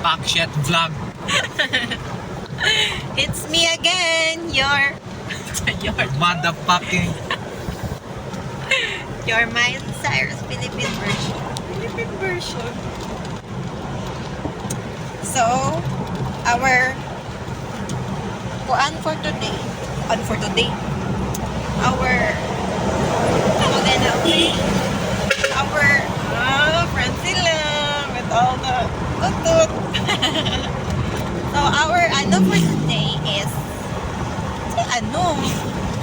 Pack Shit Vlog. It's me again, your Motherfucking your Miley Cyrus Philippine version. Philippine version. So, our kuan for today, kuan for today, our ano na, our Ah, friend sila with all the tutut. So our ano for today is si ano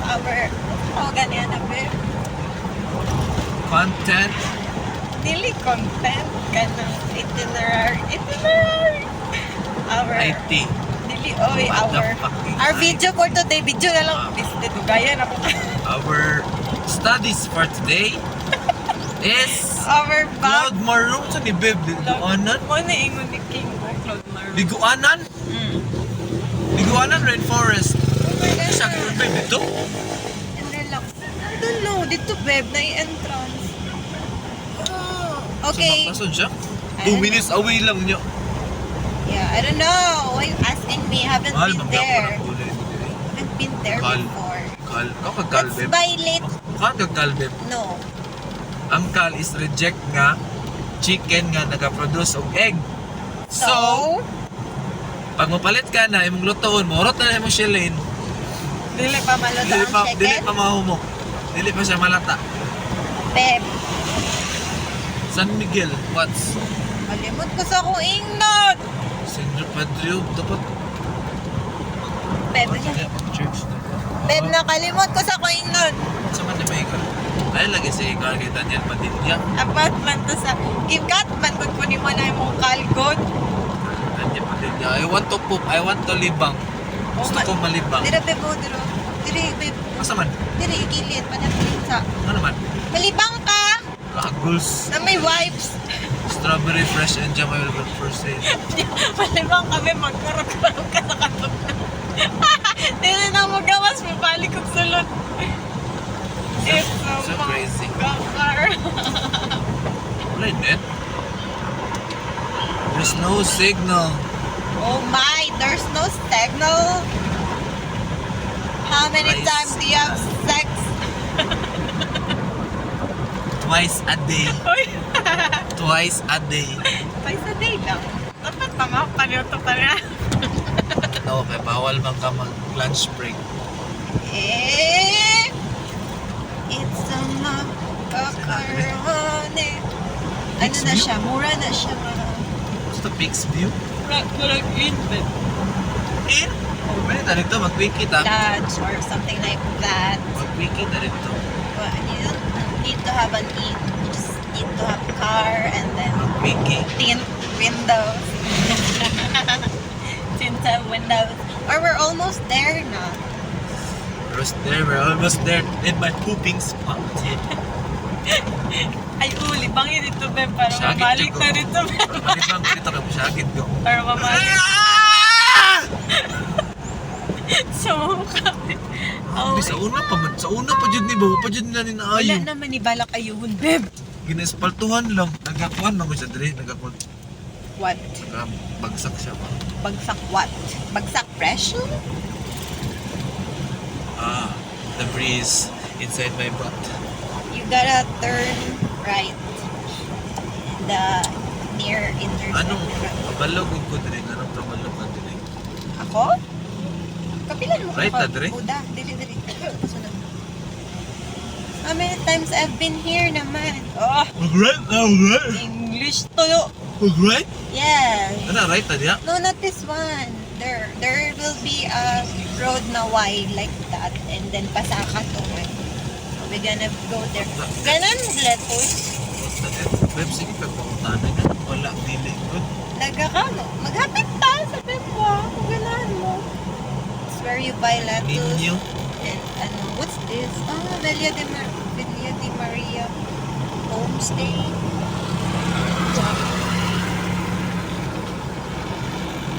our oh ganyan na be Content. Dili content kanang itinerary. Itinerary. Our IT. Dili oy our Motherfucking Our IT. Video for today, video na lang. This dugayan ako. Our studies for today is Our back. Cloud Maroon sa ni Beb. Liguanan? Mo na ingon ni King ko Cloud Maroon. Liguanan? Liguanan Rainforest. Oh my God. Sa Beb dito? And relax. I don't know. Dito, babe, na entrance. Okay. Sa Bangkason siya? I 2 don't minutes away lang niya. Yeah, I don't know. Why you asking me? Haven't Mahal, been magyapon there. ang gulay dito eh. Haven't been there Kal. Before. Kal. Ikaw kag kal, Let's Beb. Buy late. Ikaw kag kal, Beb. No. Ang kal is reject nga chicken nga nagaproduce og egg. So, So, pag mopalit ka na imong lutoon, morot na imong shellin. Dili pa malata. Dili ang pa chicken? Dili pa mahumok. Dili pa siya malata. Babe, San Miguel, what's malimot ko sa akong ingnot. Senyor Padre, dapat Babe, church. Babe, nakalimot ko sa akong ingnot. Sa man na may ikaw. Ay, lagi si ikaw kay Daniel Padilla. Apat man to sa gikat man gud ko nimo na imong kalgod. Daniel Padilla. I want to poop. I want to libang. Gusto ko malibang. Dira, babe, oh, dira. Diri, babe. Asa man? Diri, gilid. Panapilin sa. Ano man? Malibang ka! Raguls. Na may wipes. Strawberry fresh and jam available for sale. Malibang kami magkurog-kurog ka sa katog na. Dili na mo gawas mabalik og sulod. It's a So crazy. car. Wala yung net. There's no signal. Oh my, there's no signal. How many Nice. Times do you have sex? Twice a day. Oy, Twice a day. twice a day lang. Dapat pa paniuto pa na. No, kaya bawal man ka mag lunch break. Eh, it's a macaroni. Ano na View? Siya? Mura na siya, mga. What's the Peaks View? Murag murag in bed. In? Oh, pwede ta dito. Mag-quickie ta. Lodge or something like that. Mag-quickie ta dito. But you don't need to have an inn. You just need to have a car and then Mag-quickie. Tint windows. Tinted windows. Or we're almost there na. Almost there. We're almost there in my pooping spot. Ay, uli, bangin dito, babe, para Syagit mabalik ko. na dito, babe. Malibang ko dito kay Musyagit ko. Para mabalik. Ah! Sa mukha. Oh, Sa una pa man. Sa una pa jud ni ba? Pa jud nila ni wala naayo. naman ni balak ayuhon, babe. Ginaespaltuhan lang. Nagakuan man ko siya diri. Nagakuan. What? Bagsak siya ba? Bagsak what? Bagsak presyo? Ah, the breeze inside my butt. You gotta turn right. The near intersection. Anong kabalo ko diri? Anong kabalo ka diri? Ako? Kapilan mo Right ka na, dire? Buda, dili dili. Sunod. How many times I've been here naman? Oh, Right now, right? English toyo. Right? Yes. Ano, right na diya? No, not this one. There will be a road na wide like that and then pasaka to it. So we're gonna go there. Ganon lettuce. What the F? Beb, sige, pagpakuntaan na. Wala, dili. Good. Naga ka mo. Maghapit ta sa Bebwa. Kung ganahan mo. It's where you buy lettuce. Ninyo. And ano, what's this? Ah, Villa de Maria Homestay.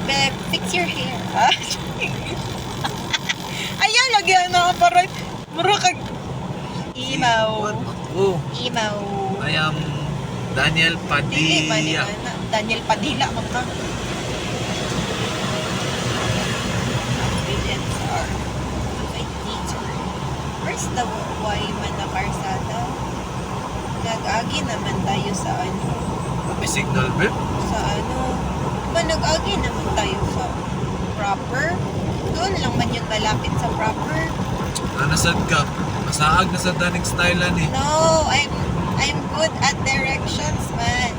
Beb, fix your hair. Ah, Ayaw, lagi ano, parang mura kag imaw. What? Oh, Imaw. I am Daniel Dili, mali Padilla. na. Daniel Padilla man ka. Where's the Y man na karsada? Nag-agi naman tayo sa ano. May signal ba? Sa ano. Ba, nag-agi naman tayo sa proper. Doon lang man yun malapit sa proper. Nanasad ka. Masaag na sa daning style ani. No, I'm good at directions, man.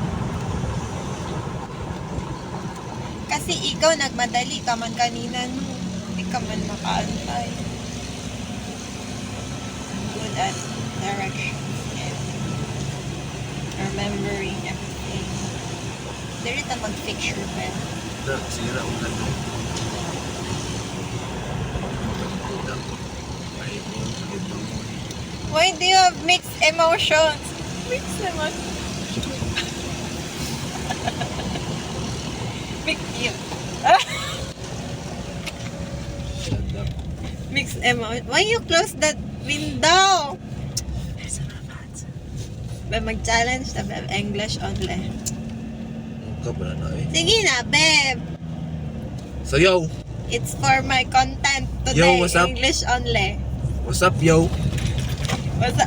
Kasi ikaw nagmadali ka man kanina, no. Hindi ka man makaantay. I'm good at directions and remembering everything. Diri ta mag-picture, Ben. Da, sira ulan no. Ay, ito. Why do you have mixed emotions? Mix naman. Big deal. Shut up. Mixed emotion. Why you close that window? Ba mag-challenge na, beb. English only. Ang ka ba na eh? Sige na, beb. So yo, It's for my content today. Yo, what's up? English only. What's up, yo?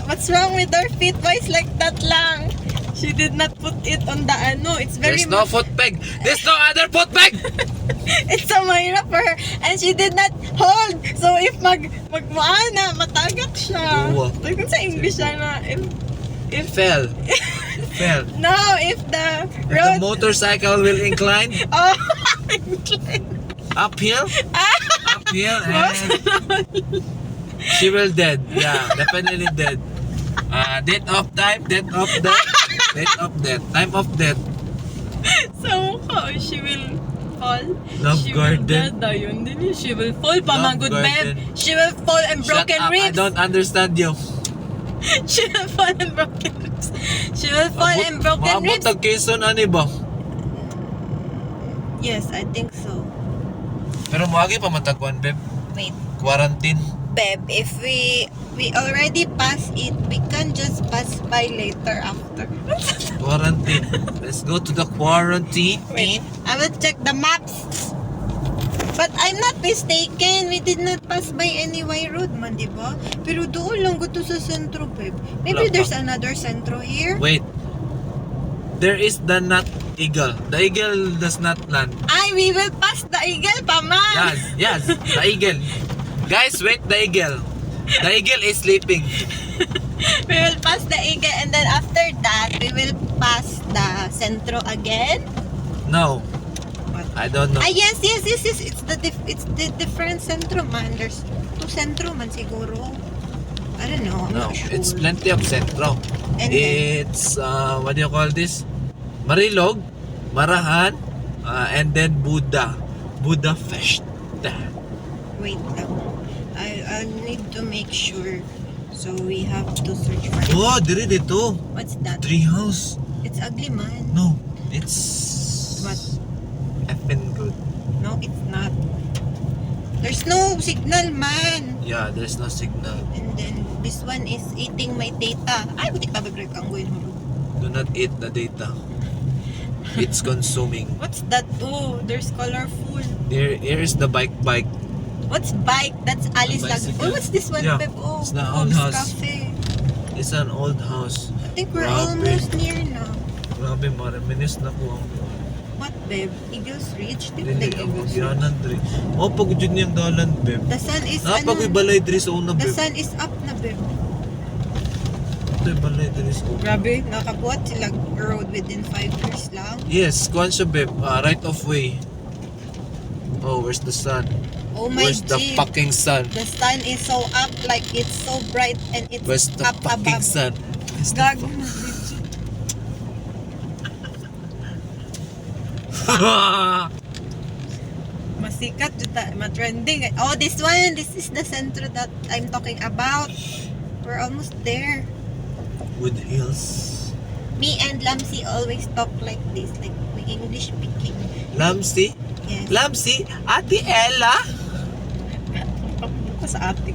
What's wrong with her feet? Why is like that lang? She did not put it on the ano. It's very There's no foot peg. There's no other foot peg. It's so mahirap for her. And she did not hold. So if magmuana, matagak siya. Oo. Kung sa English siya na if Fell. Fell. No, if the If the road motorcycle will incline Oh, uphill, uphill, and she will dead. Yeah, definitely dead. Date of time, date of death, date of death, time of death. Sa mukha, oh, she will fall. Love She garden. will dead, ayun din yun. She will fall, pamangod, Love babe. garden. She will fall and Shut broken up, I ribs. don't understand you. She will fall and broken ribs. She will fall and broken Maabot ribs. tag Quezon ani ba? Yes, I think so. Pero moagi pa matagwan, babe. Wait. Quarantine. Beb, if we already pass it, we can just pass by later after. Quarantine. Let's go to the quarantine. Wait, I will check the maps. But I'm not mistaken, we did not pass by any Y road man, di ba? Pero doon lang to sa sentro, babe. Maybe Wala pa. there's another sentro here. Wait. There is the not eagle. The eagle does not land. Ay, we will pass the eagle pa man! Yes, the eagle. Guys, wait, the eagle. The eagle is sleeping. We will pass the eagle and then after that, we will pass the sentro again. No. What? I don't know. Ah, yes. It's the different sentro man. There's two sentro man siguro. I don't know. I'm No, not sure. it's plenty of sentro. And then, It's what do you call this? Marilog, Marahan, and then Buddha. Buddha Fest. Wait lang. I need to make sure. So we have to search for Oh, dire dito. What's that? Tree house. It's ugly man. No, it's What? Effing good. No, it's not. There's no signal, man. Yeah, there's no signal. And then this one is eating my data. Ay, buti pa break ang going. Do not eat the data. It's consuming. What's that? Oh, there's colorful. There, here is the bike bike. What's bike? That's Alice Lag. Bicycle. Oh, what's this one, Yeah, babe? Oh, it's the old Hobbs house. Cafe. It's an old house. I think we're Grabe. Almost near now. Grabe, maraminis na ko ang What, babe? Eagles Ridge? Di ba dili the ang Eagles Ridge? agyanan diri. Oh, pag jud niyang dalan, babe. The sun is, Napagoy ano, balay diri sa una, the babe. sun is up na, babe. Ito'y balay diri sa una. Grabe. Nakabuhat sila road within 5 years lang. Yes, kuan siya, babe. Ah, right of way. Oh, where's the sun? Oh my Where's the G. fucking sun? The sun is so up, like it's so bright and it's Where's the up fucking above. sun? Where's the Gago. Masikat, juta, ma-trending. Oh, this one, this is the center that I'm talking about. We're almost there. Wood Hills. Me and Lamsi always talk like this, like we English speaking. Lamsi? Yes. Lamsi? Ate Ella? Ako sa ate.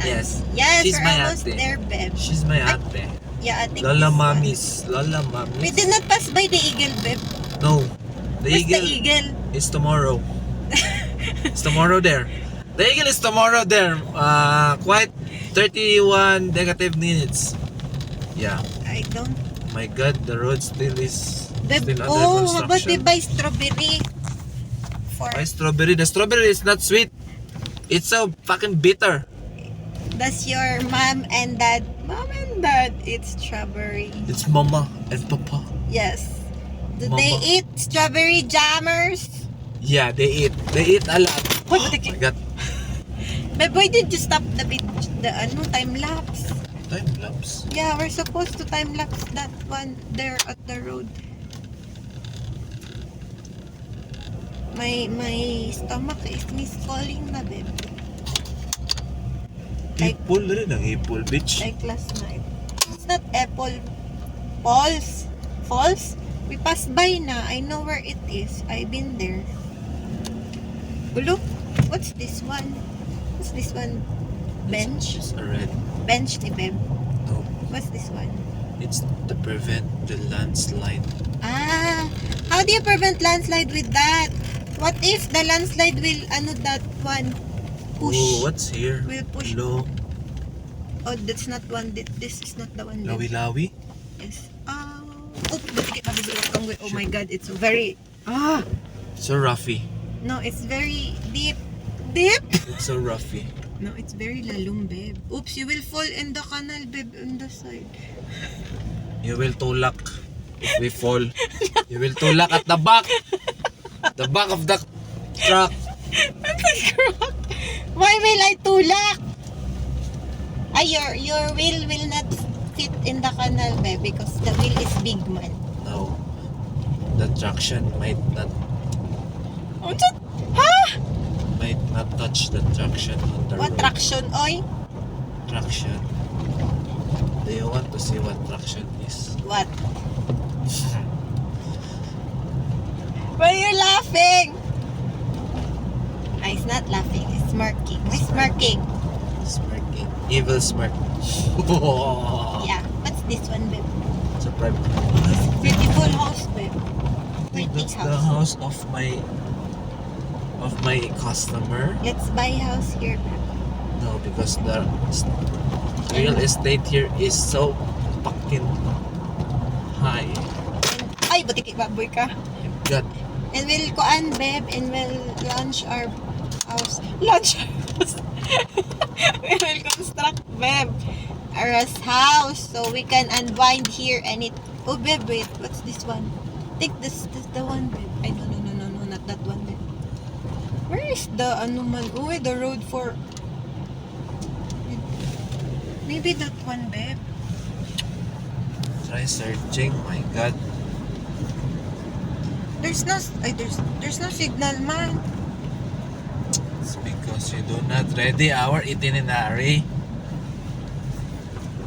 Yes. Yes, She's we're my almost ate. there, babe. She's my ate. Yeah, I think Lola this one. Mamis. Lola Mamis. We did not pass by the eagle, babe. No. The Where's eagle the eagle? is tomorrow. It's tomorrow there. The eagle is tomorrow there. Quite 31 negative minutes. Yeah. I don't. My God, the road still is Babe, still under oh, how about we construction. buy strawberry? For Why strawberry? The strawberry is not sweet. It's so fucking bitter. Does your mom and dad eat strawberry? It's mama and papa. Yes. Do Mama. they eat strawberry jammers? Yeah, they eat. They eat a lot. Hoy, Oh butiki. my God. Babe, why did you stop the bit, the ano, time lapse? Time lapse. Yeah, we're supposed to time lapse that one there at the road. My stomach is miscalling na, babe. Like- Ipul rin ang ipul, bitch. Like last night. It's not Apple Falls. Falls? We passed by na. I know where it is. I've been there. Oh, look. What's this one? What's this one? Bench? It's a red. Bench ni Beb. No, What's this one? It's to prevent the landslide. Ah, how do you prevent landslide with that? What if the landslide will, ano, that one, push? Oh, what's here? Will push. Lo, Oh, that's not one. This is not the one. Beb. lawi-lawi? Yes. Ah, oh, buti ka. Oh my God, it's very, ah, So roughy. No, it's very deep. Deep? It's so roughy. No, it's very lalom, babe. Oops, you will fall in the canal, babe, on the side. You will tulak if we fall. You will tulak at the back. The back of the truck. Why will I tulak? Ay, your wheel will not fit in the canal, babe, because the wheel is big, man. No. The traction might not Unsa? Ha? Might not touch the traction on the What road. traction, oy? Traction. Do you want to see what traction is? What? Why are you laughing? Ah, it's not laughing. It's smirking. It's smirking. Smirking. Evil smirk. Yeah. What's this one, babe? It's a private. Beautiful house, babe. I think Pretty that's the house. house of my customer. Let's buy house here, babe. No, because the real estate here is so fucking high. And, ay, butiki baboy ka. God, And we'll kuan, babe, and we'll launch our house. Launch our house. We will construct, babe, our house so we can unwind here and it. Oh, babe, wait. What's this one? Take this the one, babe. I No, not that one, babe. Where is the ano man? Oh, wait, the road for. Maybe that one, babe. Try searching. My God, There's no, ay, there's no signal, man. It's because you do not ready our itinerary.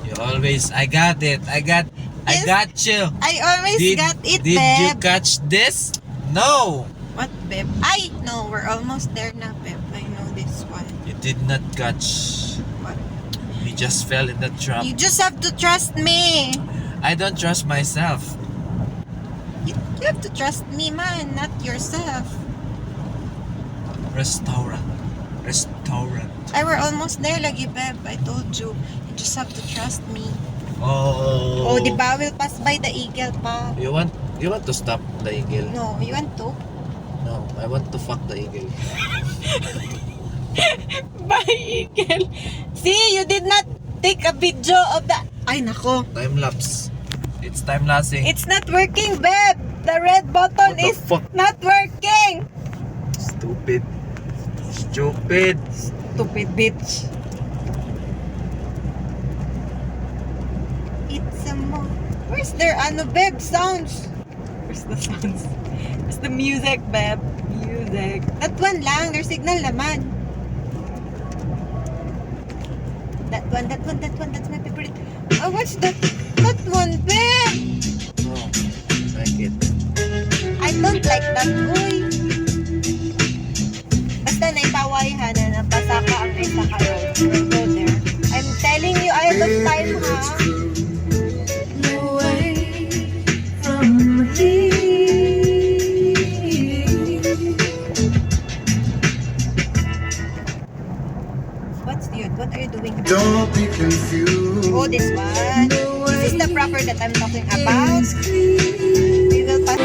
You always, "I got it. I got you." I always got it, Did babe. you catch this? No, What, babe? Ay, no, we're almost there na, babe. I know this one. You did not catch. What? You just fell in the trap. You just have to trust me. I don't trust myself. You have to trust me, man, not yourself. Restaurant. Restaurant. I we're almost there, lagi, babe. I told you. You just have to trust me. Oh. Oh, di ba? We'll pass by the eagle pa. You want to stop the eagle? No, you want to? No, I want to fuck the eagle. Bye, Eagle. See, you did not take a video of the. Ay, nako. Time lapse. It's time lapsing. It's not working, babe. The red button What the is fuck? Not working. Stupid. Stupid. Stupid bitch. It's a mo. Where's their ano, babe, sounds? Where's the sounds? Where's the music, babe? Music. That one lang. There's signal naman. That one, that one, that one. That's my favorite. Oh, what's that? That one, babe. No. Like it. I don't like that. Uy. Basta naipaway ha na napasaka ang isa ka road. We'll go there. I'm telling you ahead of time ha. Away from here. Oh, this one. This is the proper that I'm talking about. We will pass.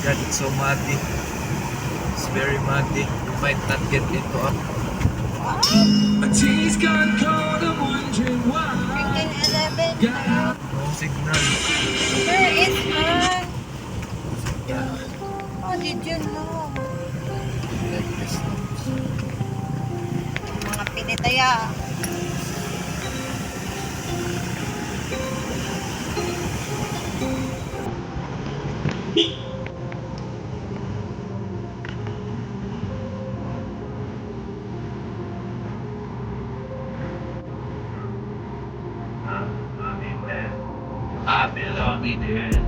God, it's so muddy. It's very muddy. You might not get into a My tea's gone cold, I'm wondering why. Freaking 11. No signal. Where is man? How did you know? Like this. Mga pinitaya. Be there.